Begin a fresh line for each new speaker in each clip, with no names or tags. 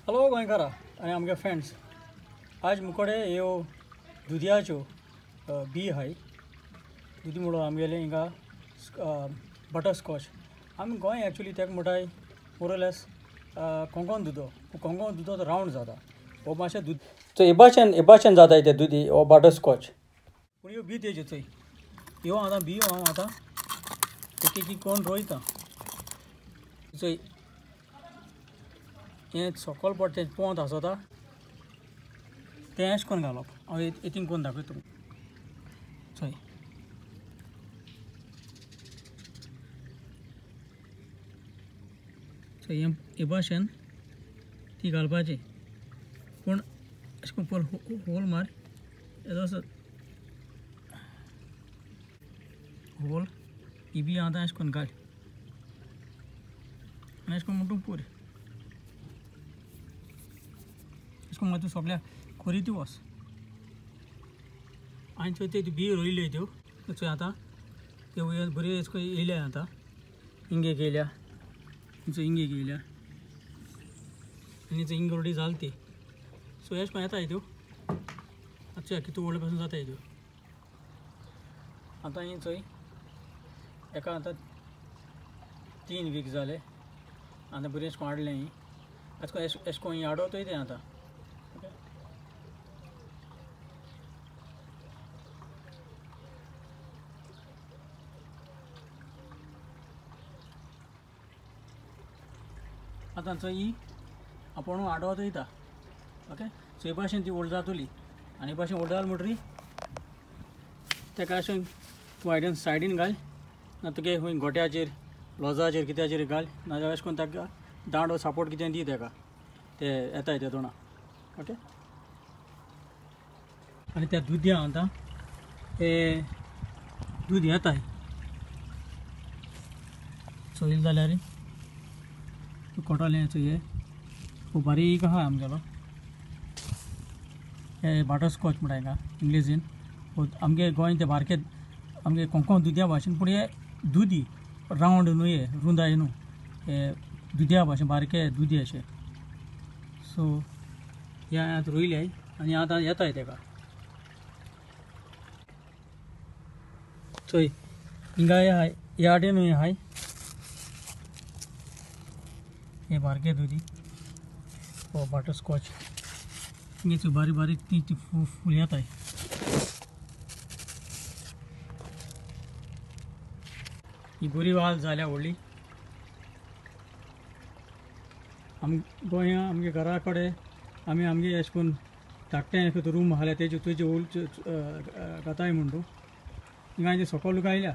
Hello गोंयकारा आनी आमगे friends, आज मुकोडे ह्यो दुदयाच्यो बी आहाय। दुदी म्हणून आमगेले हिंगा बटरस्कॉच। आमी गोंय एक्चुली तेका म्हणटाय मोरलेस कोंकण दुदो। कोंकण दुदो तो रावंड जाता, हो मातशें दूद चोय हे भाशेन हे भाशेन जाता ते दुदी हो बटरस्कॉच। पूण ह्यो बी तेज्यो चोय ह्यो आतां बी हांव आतां एक एक कोण रोयता चोय। हें सकयल पडटा तें पोंत आसता तें अशें करून घालप। हांव एतींग करून दाखयता तुमकां। चोय चोय हे भाशेन ती घालपाची, पूण अशें करून पयल होल मार येदो असो होल ही बी आतां अशें करून घाल आनी अशें करून म्हणटा पुर अशें करून मागीर तूं सगळ्या खोरीत वच। आनी चोय त्यो बी रोयल्यो त्यो चोय आतां त्यो बऱ्यो अशें करून येयल्या आतां इंगेक येयल्या, चोय इंगेक येयल्या आनी चोय इंग ऑलरेडी जाल ती। सो अशें करून येताय त्यो आतां चोया कितू व्हडले पासून जाताय त्यो। आतां ही चोय एका आतां 3 वीक जाले आतां बरें अशें करून हाडलें ही अशें करून ही आडवतय तें आतां। आतां चोय ही आपूण आडवत वयता। ओके, सो हे भाशेन ती व्हड जातली आनी हे भाशेन व्हड जाल म्हणटरी तेका अशें तूं आयडन सायडीन घाल ना तुगे खंय गोट्याचेर लोजाचेर कित्याचेर घाल, नाजाल्यार अशें करून ताका दांडो सपोर्ट कितें दी तेका ते येताय ते दोणा। ओके, आनी त्या दुदया आतां ते दूद येताय चोयल जाल्यार कोटालें चोय खूब बारीक आहा आमगेलो हे बटरस्कॉच म्हणटा हांगा इंग्लिजीन। आमगे गोंय ते बारके आमगे कोंकण दुदया भाशेन, पूण हे दुदी रावंड न्हू, हे रुंदाय न्हू, हे दुदया भाशेन बारके दुदी अशे। सो हे हांवें आतां रोयले आनी आतां येताय तेका। चोय हिंगा आहाय ह्या वाटेनूय आहाय हे बारके दुदी हो बटरस्कॉच। हिंगा बारीक बारीक ती फूल येताय। ही बरी वाल जाल्या व्हडली। आम गोंया आमगे घरा कडेन आमी आमगे अशें करून धाकटें अशें रूम आसल्यार तेजे तुजे होल घाताय म्हूण तूं हिंगा ते सकयल आयल्या।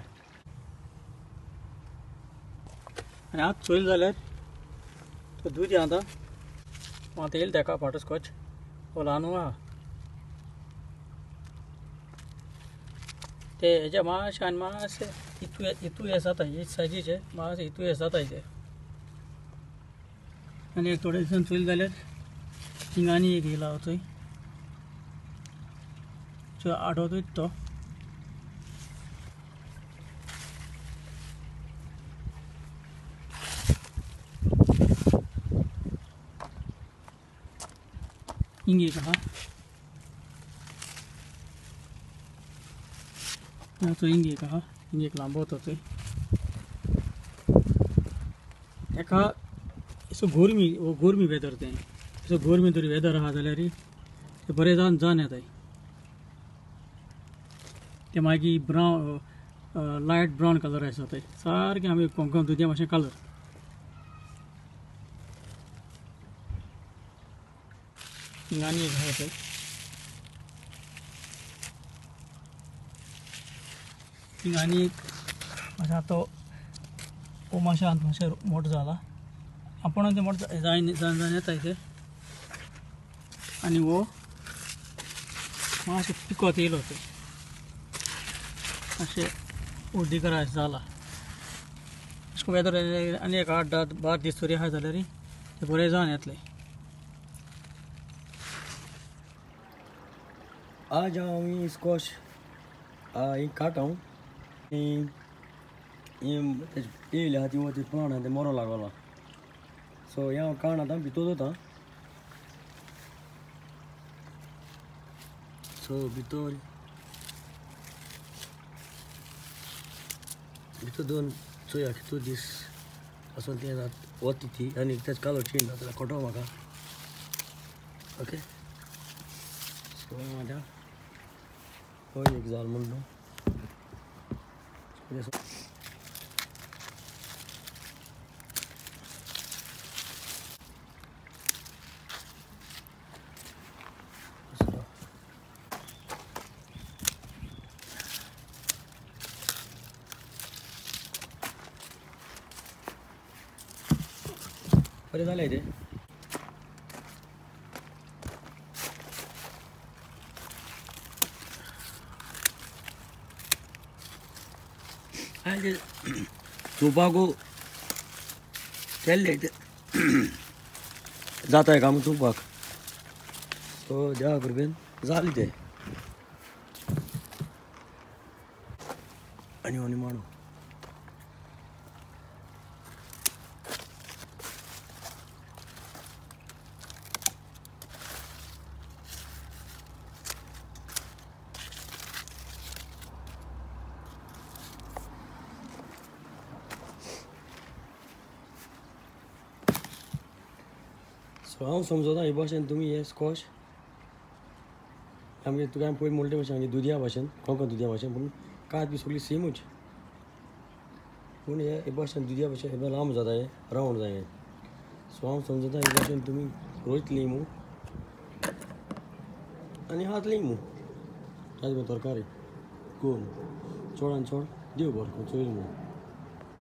आनी आतां चोयल जाल्यार तो दूद आतां आतां येयला तेका बटरस्कॉच हो ल्हान आहा ते हेजे मातशें आनी मातशें इतू इतू हें जाता हे सायजीचे मातशें इतू हें जाता ते। आनी एक थोडे दिसान चोयल जाल्यार हिंगा आनी एक येयला चोय चोय आडवतूच तो। हिंग एक आहा चोय, हिंग एक आहा, हिंग एक लांबो तो चोय एका असो गोरमी हो गोरमी वेदर तें असो गोरमी तरी वेदर आहा जाल्यार तें बरें जावन जावन येताय तें। मागीर ब्रावन लायट ब्रावन कलर आसा ते सारकें आमी कोंकण दुदया मातशें कलर। हिंगा आनी एक आहा चोय हिंगा आनी एक मातशें आतां हो मातशें आतां मातशें मोटो जाला आपूण तें मोटो जायन जावन जावन येताय ते। आनी हो मातशें पिकत येयलो ते मातशें उड्डीकर अशें जाला। अशें करून वेदर आनी एक 8 10 12 दीस तरी आहा जाल्यार तें बरें जावन येतलें।
आज हांव स्कॉच एक काट हांव येयल्या ती प्लांट आहा ते मरो लागला। सो हें हांव काण आतां भितर दवरता। सो भितर भितर दोन चोया कितू दीस आसून तें जात वता ती आनी तेच कलर चेंज जाता जाल्यार कळटलो म्हाका. ओके सो आतां हो एक जाल म्हण न्हू. बरें जालें तें. आयज चोवपाकू केल्लें तें जाता काम चोवपाक. सो देवा कृपेन जालें तें. आनी हो निमाणो. सो हांव समजता हे भाशेन तुमी हे स्कॉश आमगे तुका हांवें पयलीं म्हणले भाशेन आमगे दुदया भाशेन कोंकण दुदया भाशेन, पूण कात बी सगळी सेमूच, पूण हे भाशेन दुदया भाशेन हे लांब जाता, हे रावंड जाय. सो हांव समजता हे भाशेन तुमी रोयतली मू आनी हातली मू ताजे तरकारी कोण चड आनी चड देव बरें करूं चोयल मू.